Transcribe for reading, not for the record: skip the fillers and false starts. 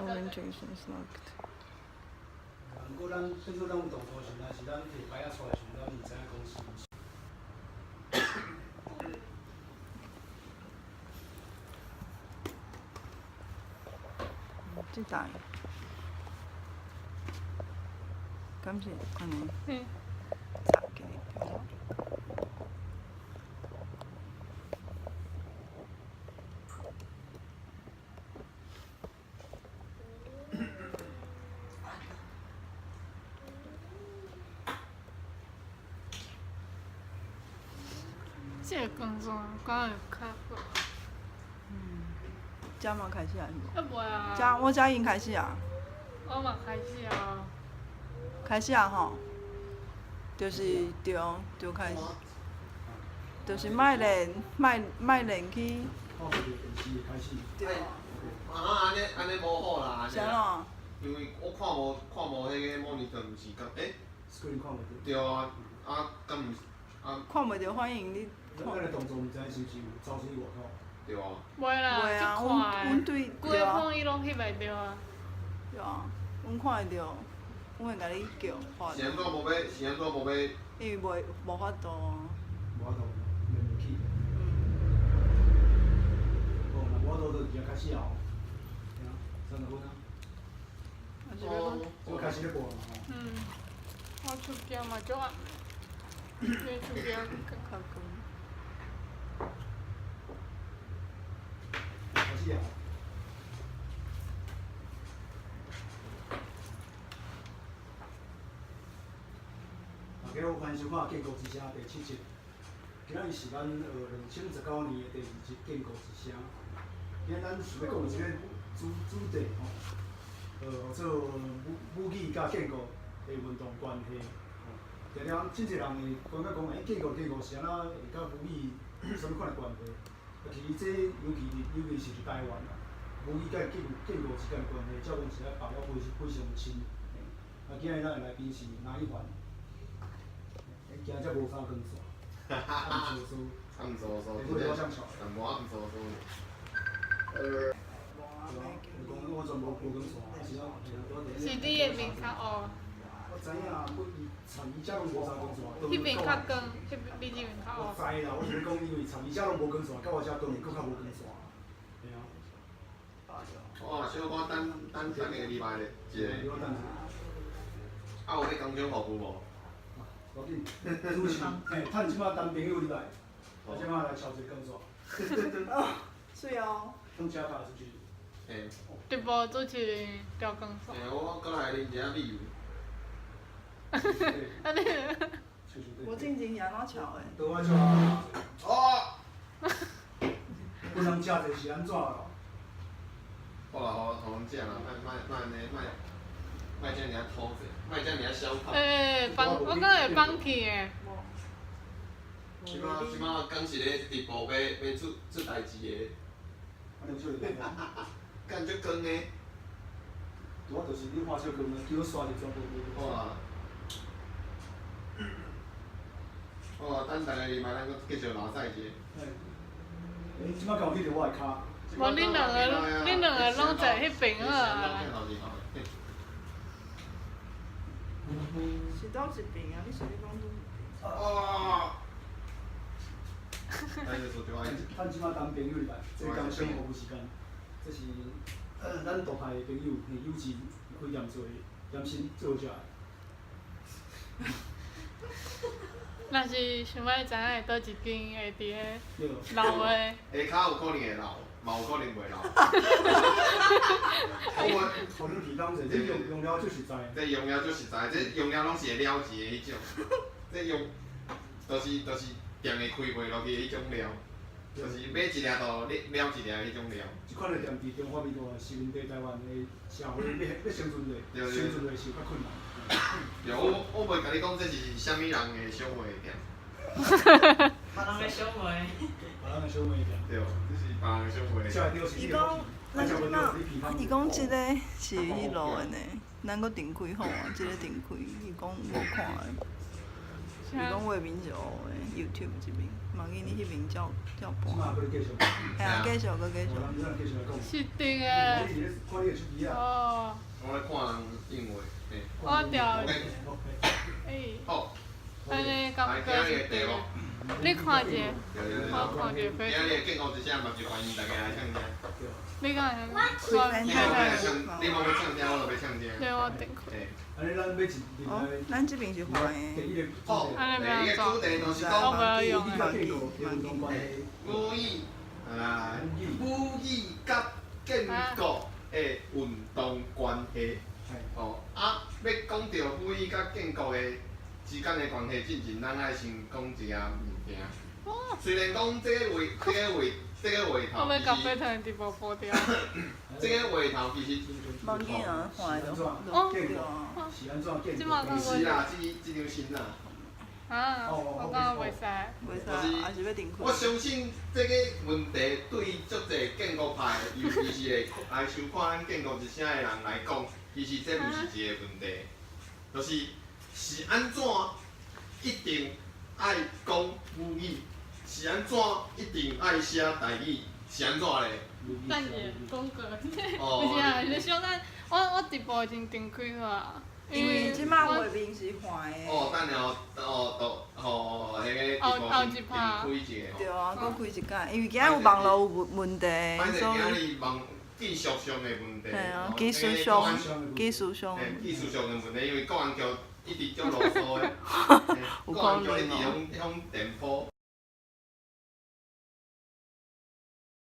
Orientation is locked. 毋過咱變做咱有動作時，若是咱提牌仔出來時，咱毋知影講是毋是。這台，敢是按呢？嗯。插起來對。這個工作敢會較好？這嘛開始啊？是無？啊袂啊。這我這已經開始啊。我嘛開始啊。開始啊吼，就是對，就開始，就是莫練，莫莫練去。看袂著電視會開始。對。啊，按呢按呢無好啦，是按怎？因為我看無看無彼个 monitor 毋是敢，欸？ Screen 看袂著。對啊，啊，敢毋是啊？看袂著反應你。咱個動作毋知是毋是有走出去外口。對啊。袂啦，袂啊，足快阮阮對規個款伊攏翕會著啊。對啊，阮看會著，阮會共你叫發。是按怎無欲？是按怎無欲？因為袂無法度啊。無法度，連袂起。哦，若無法度就直接開始啊！對啊，30分啊。哦。這開始咧播了嘛吼。嗯，我手機嘛足暗，你手機較光。開始啊！大家好，歡迎收看《建國之聲》第七集。今仔日是咱2019年的第二集《建國之聲》。今仔咱想欲講一個主題吼，叫做母語佮建國的運動關係。吼，定定真濟人會感覺講，欸，建國建國是按怎會佮母語有啥物款的關係？啊，其實這尤其是佇台灣啦，母語佮建國之間的關係，照講是愛綁了非非常深。啊，今仔日咱的來賓是林一凡。欸，今日無三根線，暗嗖嗖，暗嗖嗖，淡薄仔暗嗖嗖。對啊，就講我全無無光線，啊是啊，是你的面較烏。我知影，不伊参伊遮攏無三光線。彼邊較光，彼邊你這邊較烏。我知啦，我是咧講，因為參伊遮攏無光線，到我遮當然閣較無光線。嘿啊。我小可等等等一個禮拜咧，一個。你我等一下。啊，有欲工商服務無？無要緊，主持，嘿，趁這擺談朋友入來，我這擺來敲一个光線。哦，媠哦。用遮卡是毋是？嘿。直播主持人調光線。嘿，我閣來啉一下米。按呢。我進前是按怎敲的？倒我敲啊。哦。有人食者是按怎咯？好啦，予阮食啦，莫莫莫按呢，莫莫遮爾土濟，莫遮爾小口。欸，放，我敢會放棄的。這擺這擺敢是咧直播欲出出代誌的。干足光的。拄仔就是你看小光的，叫我刷入全部無。好啊。好啊，等逐个禮拜咱閣繼續拉賽一下。欸，這擺敢有翕著我的跤？無，恁兩个，恁兩個攏在彼邊好啊。是佗一邊啊？你是咧講佗一邊？哦。趁這擺談朋友入來，這工商服務時間，這是咱獨派的朋友，嘿，友情開店做的，點心最好食的。若是想欲知影會佗一間會佇咧老的。下跤有可能會老，嘛有可能袂老。我予你提供者，這用用料足實在。這用料足實在，這用料攏是會了錢的彼種。這用，就是店會開袂落去的彼種料，就是買一粒就了一粒彼種料。這款的店佇中華民國殖民地台灣的社會欲生存咧，生存咧是較困難。對，我袂共你講這是啥物人的小賣店。別人的小賣。別人的小賣店。對，這是別人的小賣。伊講，咱這擺，伊講這个是彼落的呢，咱閣重開好啊，這个重開，伊講無看的。伊講畫面是烏的，YouTube 這邊，嘛緊你彼邊照照播。嘿啊，繼續閣繼續。是定的。你伫咧看你的手機啊。哦。我咧看人應話，嘿。我調。欸。好。按呢感覺是對的。你看者，我看者。今日的建國之聲嘛是歡迎大家來唱聲。你敢會？你若欲唱，你若欲唱聲，我就欲唱聲。對，我定開。按呢，咱欲入哦，咱這邊是黃的。好，按呢欲伊個主題就是講母語啊，母語佮建國的運動關係。哦，啊，欲講著母語佮建國的之間的關係，進前咱愛先講一下物件。雖然講這个話，這个話，這个話頭其實，這个話頭其實。無緊啊，換就換。對啊。毋是啦，這這張新啦。啊，我感覺袂使。袂使，還是欲重開。我相信這个問題對足濟建國派，尤其是會來收看咱建國之聲的人來講，其實這毋是一個問題，就是是按怎一定愛講母語，是按怎一定愛寫台語，是按怎咧？等下講過，毋是啊，是小等我我直播已經重開好啊。因為這擺畫面是黃的。哦，等下哦，哦，哦，彼個直播先重開一下。對啊，閣開一擺，因為今仔有網路有問題，所以。今日網技術上的問題。嘿啊，技術上，技術上。技術上的問題，因為國安局一直足囉嗦的，國安局一直攏響電波。